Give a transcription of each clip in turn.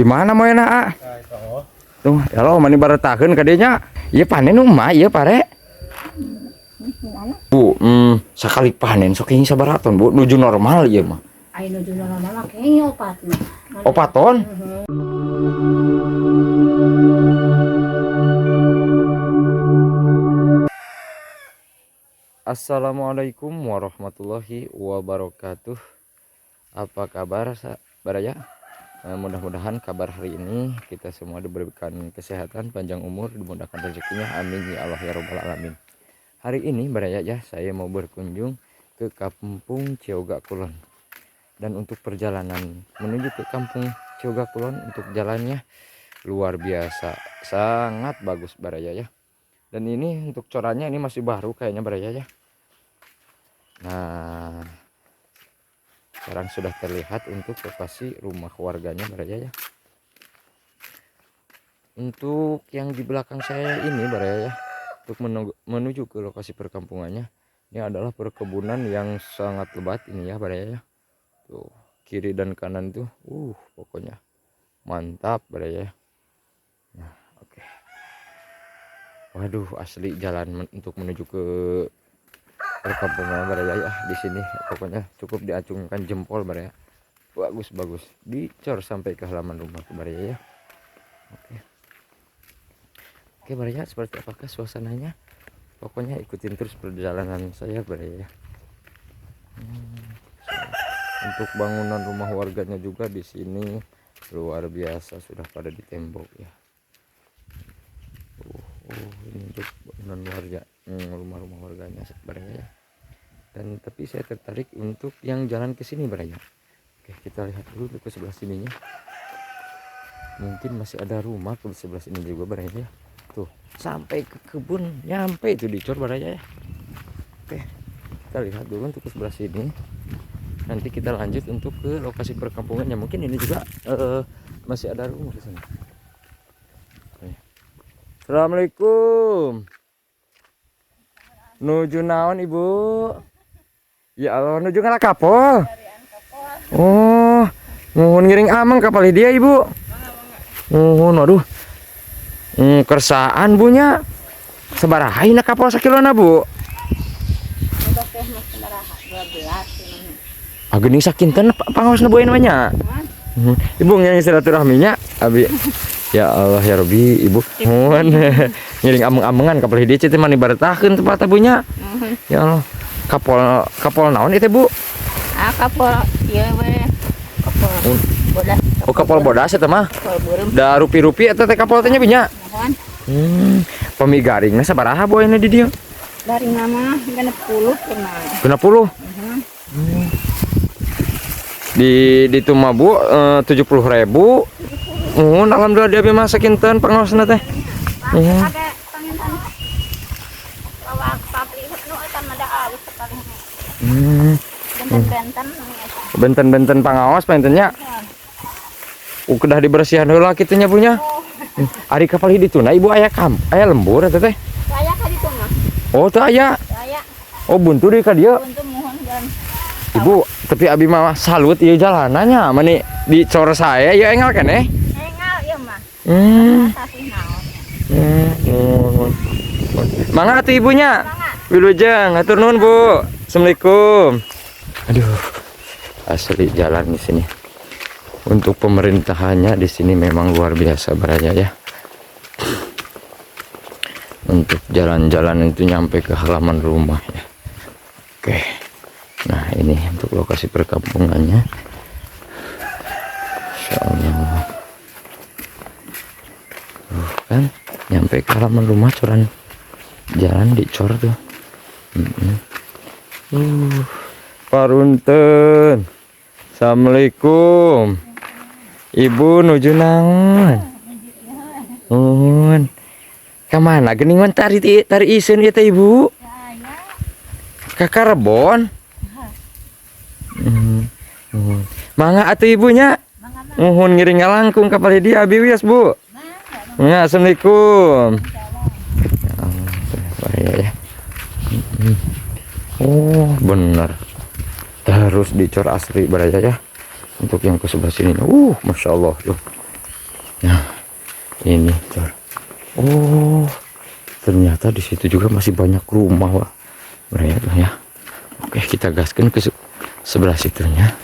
Di mana mau enak, ah? Tuh, ya Allah, mani baretakeun ka dieu nya. Ieu panen mah ieu pare. Bu, sakali panen sok kenging sabaraha ton, Bu? Nuju normal ieu mah. Ai nuju normal mah kenging opat mah. Opat ton? Assalamualaikum warahmatullahi wabarakatuh. Apa kabar, Baraya? Mudah-mudahan kabar hari ini kita semua diberikan kesehatan, panjang umur, dimudahkan rezekinya. Amin ya Allah ya robbal alamin. Hari ini Baraya ya, saya mau berkunjung ke Kampung Ciogak Kulon. Dan untuk perjalanan menuju ke Kampung Ciogak Kulon, untuk jalannya luar biasa, sangat bagus Baraya ya. Dan ini untuk corannya ini masih baru kayaknya Baraya ya. Nah, sekarang sudah terlihat untuk lokasi rumah warganya Baraya ya. Untuk yang di belakang saya ini Baraya ya, untuk menuju ke lokasi perkampungannya, ini adalah perkebunan yang sangat lebat ini ya Baraya ya. Tuh, kiri dan kanan tuh, pokoknya mantap Baraya ya. Nah, oke. Waduh, asli jalan untuk menuju ke perkampungan Baraya ya di sini pokoknya cukup diacungkan jempol Baraya. Bagus-bagus, dicor sampai ke halaman rumah Baraya ya. Oke. Oke Baraya, seperti apakah suasananya? Pokoknya ikutin terus perjalanan saya Baraya ya. Untuk bangunan rumah warganya juga di sini luar biasa, sudah pada di tembok ya. Ini untuk bangunan warga, rumah-rumah warganya Baraya ya. Dan tapi saya tertarik untuk yang jalan ke sini Baraya. Oke, kita lihat dulu ke sebelah sininya. Mungkin masih ada rumah ke sebelah sini juga Baraya ya. Tuh, sampai ke kebun nyampe itu dicor Baraya ya. Oke, kita lihat dulu untuk ke sebelah sini. Nanti kita lanjut untuk ke lokasi perkampungannya. Mungkin ini juga masih ada rumah di sini. Oke. Assalamualaikum. Nuju naon Ibu? Ya Allah, nuju ngala kapol. Oh, muhun ngiring ameng kapal dia Ibu. Muhun, waduh. Kersaan Bu nya. Sabaraha na kapol sakilona Bu? Untuk teh mah sabaraha? 12. Ah, geuning sakinten pangaosna Bu nya. Ibu ngiring silaturahminya abi. Ya Allah ya Rabbi, Ibu. Muhun ngiring ameng-amengan kapal dieu teh mani baretakeun tempat Bu nya. Ya Allah. Kapol kapol naon itu Bu? Ah, kapol ieu we. Kapol bodas. Oh, kapol bodas eta mah. Kapol beureum. Da rupi-rupi eta teh kapol teh nya nya. Muhun. Pami garingna sabaraha Bu ini di dieu? Garing mah 60 pernah. 60. Di ditu mah Bu 70.000. Muhun alhamdulillah dia mah sakinten pangaosna teh. Ada panginten. Lawak pabrik nu eta mah da alus paling. Benten-benten. Benten-benten pangaos pangintennya. Kedah dibersihan heula kitu nya Bu nya. Ari kapal ditu na Ibu aya kam, aya lembur eta teh. Aya ka ditu mah. Oh, teu aya. Aya. Oh, buntu deui ka dieu. Buntu muhun jalan. Ibu, tapi abi mah salut ieu jalanannya, mani dicor saya ya engal keneh. Engal ieu mah. Kasih naon. Nuhun. Mangga atuh ibunya. Wilujeng, hatur nuhun Bu. Assalamualaikum. Aduh, asli jalan di sini. Untuk pemerintahannya di sini memang luar biasa Baraya ya. Untuk jalan-jalan itu nyampe ke halaman rumah ya. Oke. Nah, ini untuk lokasi perkampungannya. Insya Allah. Tuh kan, nyampe ke halaman rumah coran jalan dicor tuh. Parunten. Assalamualaikum. Ibu nuju naon? Nuhun. Kamana geuning man tari tari iseun ieu teh Ibu? Ka Karebon. Nuhun. Mangga atuh ibunya. Muhun ngiring ngalangkung ka palih dieu abi wios Bu. Mangga, assalamualaikum. Ya Allah, bahaya ya. Oh, bener. Terus dicor asli Baraya ya. Untuk yang ke sebelah sini. Masya Allah tuh. Nah, ini tuh. Oh, ternyata di situ juga masih banyak rumah, Wak. Baraya tuh ya. Oke, kita gaskan ke sebelah situnya.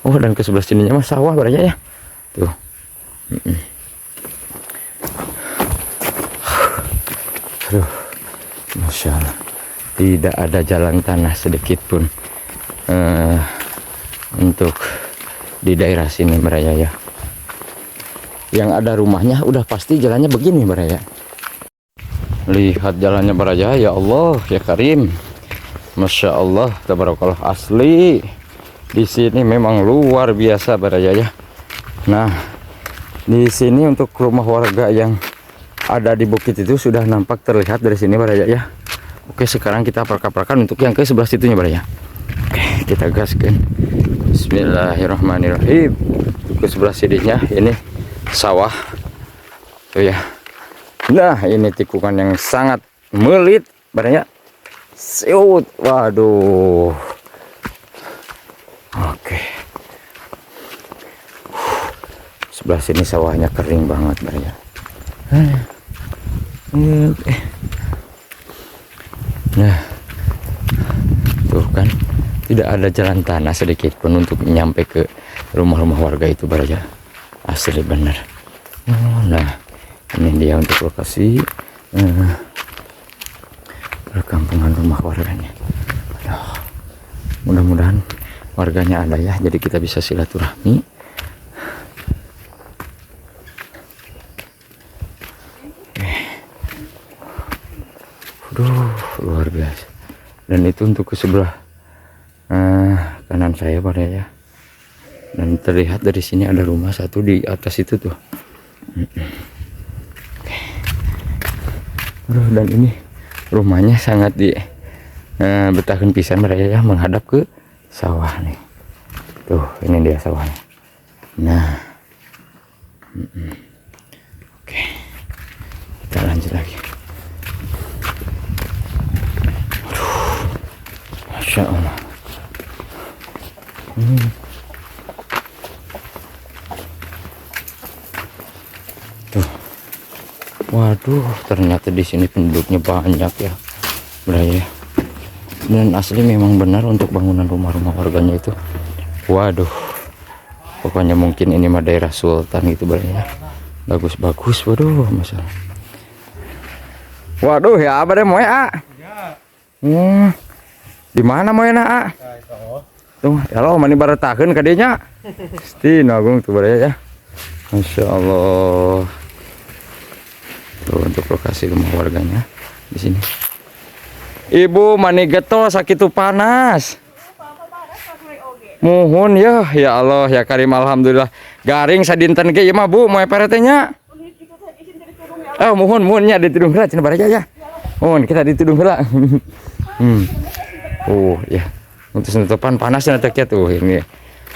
Oh, dan ke sebelah sininya mah sawah, Baraya ya. Tuh. Aduh, masya Allah. Tidak ada jalan tanah sedikit pun untuk di daerah sini, Baraya ya. Yang ada rumahnya udah pasti jalannya begini, Baraya. Lihat jalannya, Baraya, ya Allah, ya Karim. Masya Allah, tabarakallah, asli. Di sini memang luar biasa, Baraya ya. Nah, di sini untuk rumah warga yang ada di bukit itu sudah nampak terlihat dari sini, Baraya ya. Oke, sekarang kita aprak-aprakan untuk yang ke sebelah situnya, Baraya. Oke, kita gaskan. Bismillahirrahmanirrahim. Ke sebelah sininya ini sawah. Tuh ya. Nah, ini tikungan yang sangat melit, Baraya. Siut. Waduh. Oke. Sebelah sini sawahnya kering banget, Baraya. Oke. Nah, tuh kan tidak ada jalan tanah sedikit pun untuk nyampe ke rumah-rumah warga itu, Baraya. Asli benar. Oh, nah, ini dia untuk lokasi perkampungan rumah warganya. Aduh, mudah-mudahan warganya ada ya, jadi kita bisa silaturahmi. Oke. Aduh, luar biasa. Dan itu untuk ke sebelah kanan saya pada ya. Dan terlihat dari sini ada rumah satu di atas itu tuh. Oke. Aduh, dan ini rumahnya sangat di betahkeun pisan mereka ya, menghadap ke sawah nih. Tuh, ini dia sawahnya. Nah. Oke. Kita lanjut lagi. Aduh. Masya Allah. Tuh. Waduh, ternyata di sini penduduknya banyak ya, Baraya. Dan asli memang benar untuk bangunan rumah-rumah warganya itu. Waduh. Pokoknya mungkin ini mah daerah Sultan gitu, Baraya. Bagus-bagus, waduh, masalah. Waduh, ya apa deh moe, ah? Di mana moe na, ah? Tuh, ya Allah, mani baretakeun ka dieu nya. Gusti Agung tuh, Baraya ya. Masya Allah. Tuh untuk lokasi rumah warganya di sini. Ibu mani getol sakitu panas. Muhun ya, ya Allah ya Karim, alhamdulillah. Garing sadinten ge ieu mah, Bu, moe pare teh nya. Oh, muhun muhun nya ditudung heula cenah, Baraya ya. Muhun kita ditudung heula. Oh, ya. Untuk nutupan panas cenah teh tuh ini.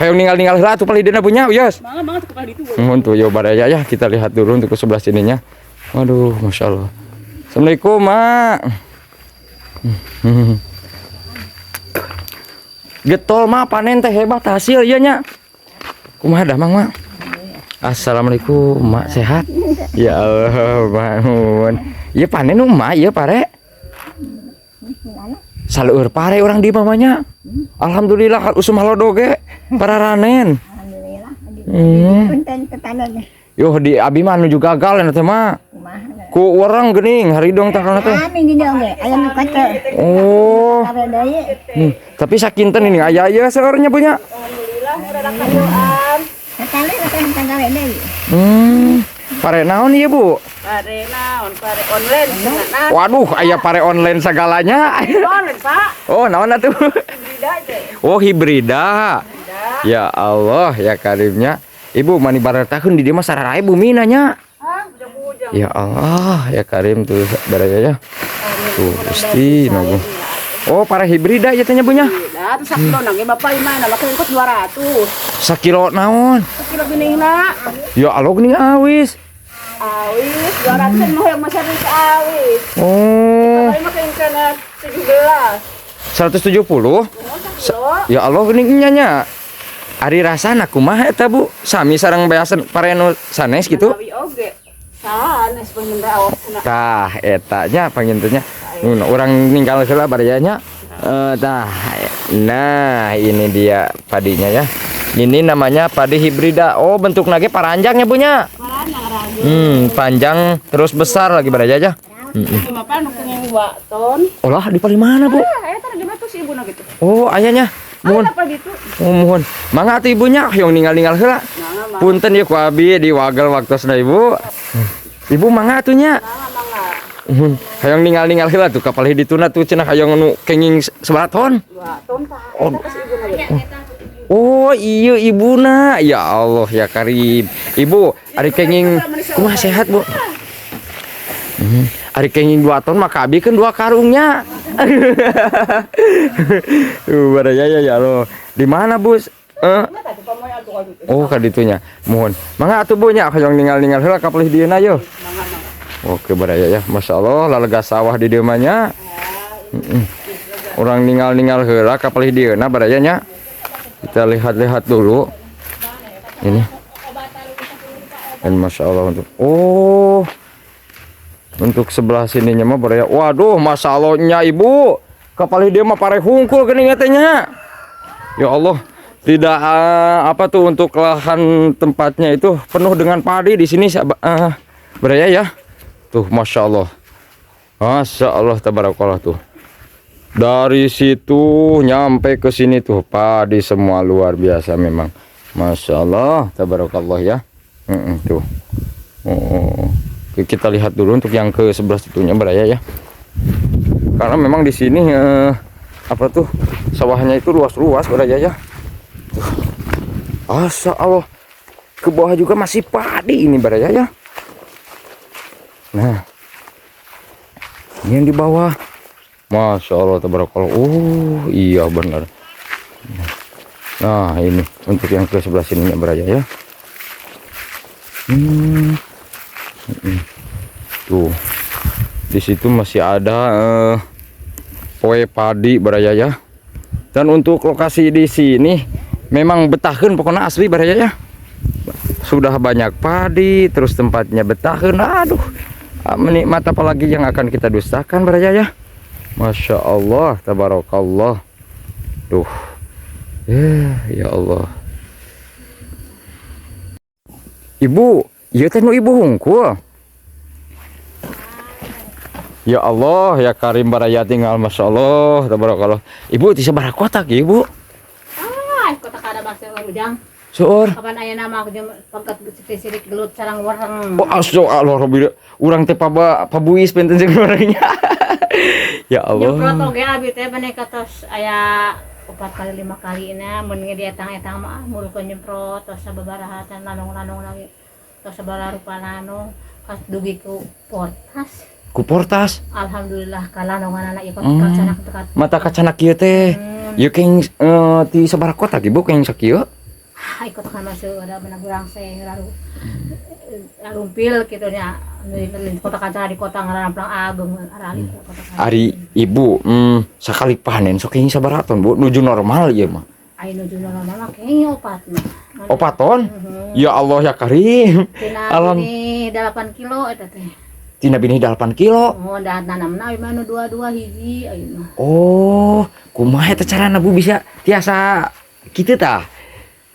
Hayang ninggal-ninggal heula atuh palidena punya, wios. Banget banget kepala itu. Muhun tuh yo, Baraya ya, kita lihat dulu untuk ke sebelah sininya. Waduh, masya Allah. Assalamualaikum, Mak. Getol mah panen teh hebat hasil ieu nya. Kumaha damang, Mak? Assalamualaikum, Mak, sehat? Ya Allah, bangun. Ieu panen nu Mak, ieu pare. Saleur pare urang di mamanya. Alhamdulillah usum halodo ge pararanen. Alhamdulillah. Punten tetangga. Yo di abi mah nuju gagal teh mah. Kumaha? Ku urang geuning haridong takalna teh. Kami di dieu ge aya nu kaca. Oh. Kabe deui. Tapi sakinten ini aya ieu seurnya punya. Alhamdulillah udah kadoan. Sekali teh tanggawe deui. Pare naon ieu, Bu? Pare naon, pare online cenah. Waduh, aya pare online segalanya. Online, Pak. Oh, naon atuh? Hibrida aja. Oh, hibrida. Ya Allah, ya Karimnya. Ibu mani baretakeun di dieu mah sararae bumi nanya. Hah, bujang-bujang. Ya Allah, ya Karim tuh baraya ya. Tuh, Gusti nogo. Oh, pare hibrida ya teh nya punya. Nah, terus sakilo nang Bapak lima, nah bakal ikut 200. Sakilo naon? Sakilo benihna. Ya Allah geuning awis. Awis 200 mau yang masyarakat ke awis. Oh, Kalau makin kena 17. 170. Oh, sakilo. Ya Allah geuning nya nya. Ari rasana kumaha eta, Bu? Sami sareng beasan pare nu sanes gitu? Manawi oge. Sanes panginten awasna. Tah, eta nya panginten nya. Mun urang ninggal heula baraya nya. Tah, nah ini dia padinya ya. Ini namanya padi hibrida. Oh, bentukna ge paranjang ya, Bu, nya. Paranjang ragu. Panjang terus besar lagi baraya aja. Cuma apa nu kenging 2 ton. Olah di paling mana, Bu? Ah, eta di mana tuh si ibuna gitu. Oh, ayahnya. Mohon. Apa gitu? Oh, mohon. Mangga atuh ibunya hoyong ninggal-ninggal heula. Mangga, mangga. Punten ya ku abi diwagel waktosna Ibu. Ibu mangga atuh nya. Mangga, mangga. Hayang ninggal-ninggal heula tuh kapal dituna tuh cenah hayang nu kenging sabaraha ton. 2 ton tah. Oh. Eta si ibuna gitu. Oh iya ibuna, ya Allah ya Karim. Ibu, ari kenging kumaha sehat, Bu? Ari kenging 2 ton maka abi kan 2 karungnya. Baraya ya ya Allah. Di mana, Bu? Oh, kaditunya. Mohon. Mangga atuh Bu nya hoyong ninggal-ninggal heula ka palih dieuna yo. Oke baraya ya. Masya Allah lalega sawah di dieu mah nya. Urang ninggal-ninggal heula ka palih dieuna baraya nya. Kita lihat-lihat dulu. Ini. Dan Masya Allah untuk oh untuk sebelah sininya mah baraya. Waduh, Masya Allah nya Ibu. Kapalih dia mah pare hungkul geuning teh nya. Ya Allah, tidak apa tuh untuk lahan tempatnya itu penuh dengan padi di sini baraya ya. Tuh Masya Allah. Masya Allah tabarakallah tuh. Dari situ nyampe ke sini tuh padi semua luar biasa memang. Masya Allah tabarakallah ya. Tuh. Oh. Kita lihat dulu untuk yang ke sebelah situnya baraya ya. Karena memang di sini apa tuh sawahnya itu luas-luas baraya ya. Tuh. Masya Allah. Ke bawah juga masih padi ini baraya ya. Nah, ini yang di bawah. Masya Allah tabarakallah. Oh iya benar. Nah ini untuk yang ke sebelah sininya baraya ya. Tuh di situ masih ada poe padi baraya ya. Dan untuk lokasi di sini memang betaheun pokoknya asli baraya ya. Sudah banyak padi, terus tempatnya betaheun. Aduh, menikmat apalagi yang akan kita dustakan baraya ya. Masya Allah, tabarakallah. Duh, ya Allah. Ibu, ieu teh nu ibu hungkul. Ya Allah, ya Karim baraya tinggal Masya Allah, tabarakallah. Ibu ti sabaraha kotak ya, Ibu? Ah, kotak ada bangsa ujang. Seueur. Kapan aya nama aku jeung pangkat sirik gelut sarang wereng. Oh, astagfirullah, Rabbi. Urang teh paba pabuis benten jeung orangnya. Ya Allah. Nyemprot oge abi teh bane katos aya 4 kali 5 kali na mun di etang-etang mah mulukeun nyemprot tos sababaraha can lanong-lanong lagi. Tos sabaraha rupa lanong kas dugi ku portas. Ku portas. Alhamdulillah kalanongan anak ieu kacanak tekat. Mata kacanak ieu teh. Ieu keng ti sabaraha kotak Ibu keng sakieu? Ah, ikut kan masuk ada benar kurang seng lalu rumpil gitu nya kota kaca di kota ngaramplang agung arali kota. Ari ibu sakali panen sok kenging sabaraha ton, Bu? Nuju normal ieu mah. Ai nuju normal mah kenging opat mah. Opat ton? Ya Allah ya Karim. Tina Alam. Ini 8 kilo eta teh. Tina binih 8 kilo. Oh, dah nanamna ieu mah nu 22 hiji ayeuna mah. Oh, kumaha eta carana Bu bisa tiasa kitu tah?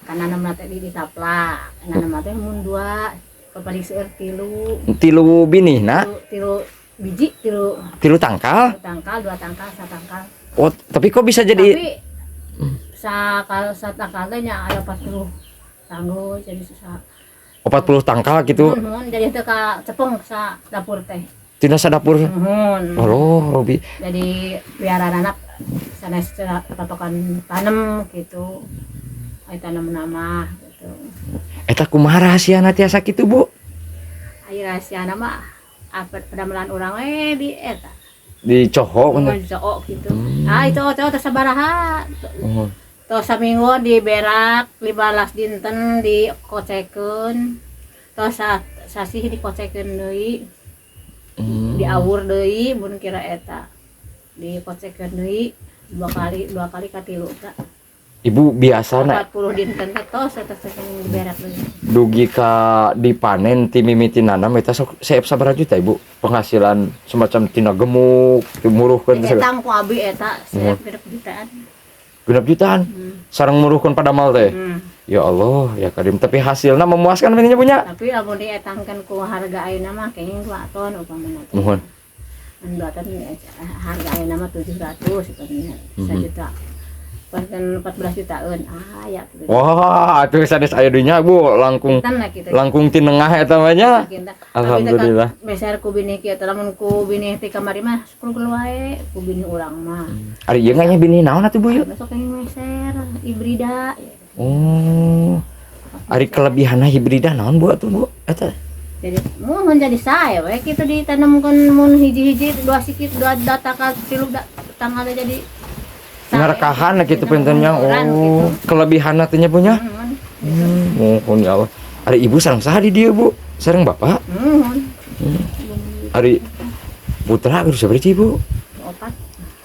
Kan nanamna teh di taplak. Nanamna teh mun 2 paling seueur 3. 3 binih na? 3 biji, 3 3 tangkal? Tangkal, 2 tangkal, 1 tangkal. Oh, tapi kok bisa jadi Tapi sakal satangkal teh nya aya 40 tangguh jadi susah. 40 tangkal gitu. Nuhun, jadi teu ka cepeng sa dapur teh. Tina sadapur. Nuhun. Allah, Robi. Jadi biar anak sanes patokan tanam gitu. Ay tanam nama gitu. Eta kumaha rahasiana tiasa kitu, Bu? Ai rahasiana mah apa pedamelan urang we di eta. Di coho Mun cowok gitu. Ah itu cowok teh sabaraha. Oh. Tos saminggu diberak 15 dinten dikocekeun. Tos sasih dikocekeun deui. Diawur deui mun kira eta. Dikocekeun deui 2 kali, 2 kali ka 3 ta. Ibu biasana 40 dinten teh tos eta teh berak deui. Dugi ka dipanen ti mimiti nanam eta sok seep sabaraha juta, Ibu, penghasilan semacam tina gemuk muruhkeun teh? Etang ku abi eta seep 6 jutaan. 6 jutaan sareng muruhkeun padamal teh? Hmm. Ya Allah ya Karim, tapi hasilnya memuaskan nya punya. Tapi lamun dietangkeun ku harga ayeuna mah kenging 2 ton upamana teh. Muhun. Anu 2 ton harga ayeuna mah 700 upamana sajuta. Bahkan 14 jutaan. Ah ya gitu. Wah, atuh sanes aya dunya, Bu, langkung Kinten lah gitu. Langkung ti nengah eta mah nya. Kinten. Alhamdulillah. Meser ku binih kieu teh, lamun ku binih ti kamari mah 10 kilo wae ku binih urang mah. Ari ieu nya binih naon atuh, Bu, yeuh? Besok kenging meser hibrida. Oh, ari kelebihanna hibrida naon, Bu, atuh, Bu, eta? Jadi mun jadi saya we kitu ditanamkeun mun hiji-hiji dua sikit dua data ka tilu tanggal jadi sae. Ngarekahan gitu pentennya. Ukuran Oh, gitu. kelebihanna teh nya punya. Muhun. Muhun, ya Allah. Ari ibu sareng saha di dieu, Bu? Sareng bapak? Muhun. Ari putra kudu sabaraha, Ibu? Opat.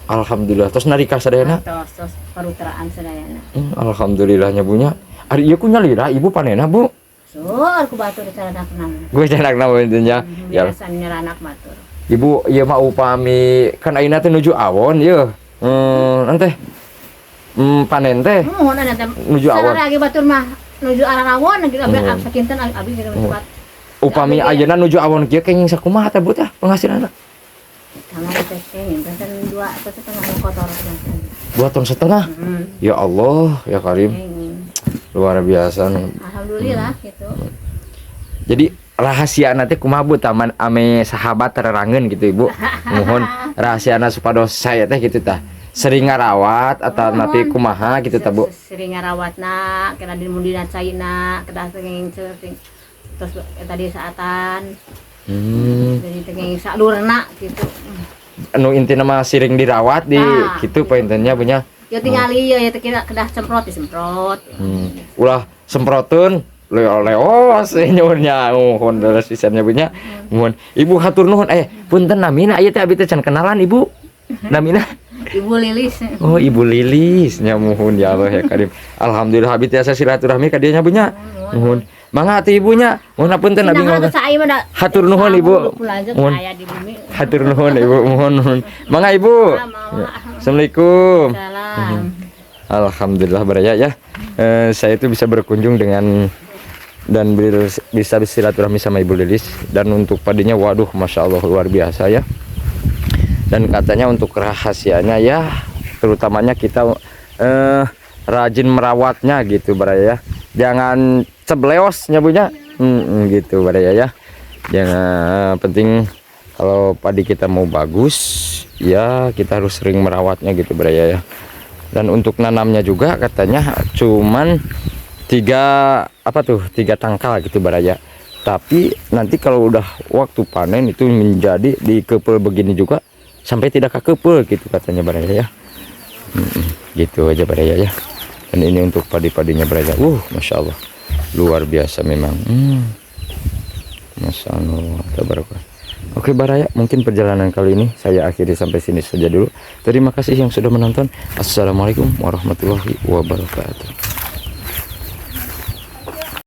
Alhamdulillah. Tos narika sadayana? Tos tos parutraan sadayana. Alhamdulillah nya Bu nya. Ari ieu ku nyalira ibu panena, Bu? Sur ku batur caranakna. Gue caranakna intinya. Ya. Biasa nyeranak batur. Ibu, ieu mah upami kan ayeuna teh nuju awon ieu. Nanti panen teh Muhun ana teh. nuju awon. Lagi batur mah nuju arah rawon gitu abi sakinten abi gitu cepat. Upami ayeuna nuju awon kieu kenging sakumaha teh, Bu, tah penghasilanna? Kamari teh kenging benten 2,5 ton kotor benten. 2,5 ton. Ya Allah, ya Karim. Kenging. Luar biasa nih. Alhamdulillah gitu. Jadi rahasia nanti kumaha, Bu, taman ame sahabat tererangeun gitu, Ibu. Mohon rahasiana supados saya teh gitu tah. Sering ngarawat atau napi kumaha gitu tah, Bu? Sering ngarawatna, kena di mundina caina, kena kenging sering terus tadi saatan. Jadi kenging salurna gitu. Anu intina mah sering dirawat di Tah. gitu pointennya punya. Ya tingali ya, ya kira kedah semprot disemprot. Ulah semproteun leo leos nyuhunnya muhun deres pisannya punya. Muhun Ibu, hatur nuhun. Punten, namina ieu teh abi teh can kenalan Ibu. Namina? Ibu Lilis. Oh, Ibu Lilis nya, muhun, ya Allah ya Karim. Alhamdulillah abi tiasa silaturahmi ka dieu nya punya. Muhun. Mangga atuh ibunya. Muhun, apunten abi Nah, ngomong. saya mah da Hatur nuhun, Ibu. Muhun. Aya di bumi. Hatur nuhun, Ibu, muhun nuhun. Mangga, Ibu. Mangga. Assalamualaikum. Salam. Alhamdulillah baraya ya. Saya itu bisa berkunjung dengan dan bisa bersilaturahmi sama Ibu Lilis dan untuk padinya, waduh, masya Allah luar biasa ya. Dan katanya untuk rahasianya ya terutamanya kita rajin merawatnya gitu baraya ya. Jangan cebleos nyabunya, gitu baraya ya. Jangan, penting kalau padi kita mau bagus ya kita harus sering merawatnya gitu baraya ya. Dan untuk nanamnya juga katanya cuman tiga, apa tuh, tiga tangkal gitu baraya, tapi nanti kalau udah waktu panen itu menjadi dikepel begini juga sampai tidak kekepel gitu katanya baraya ya. Gitu aja baraya ya. Dan ini untuk padi-padinya baraya, masya Allah luar biasa memang. Masya Allah, tabarakallah. Oke baraya, mungkin perjalanan kali ini saya akhiri sampai sini saja dulu. Terima kasih yang sudah menonton. Assalamualaikum warahmatullahi wabarakatuh.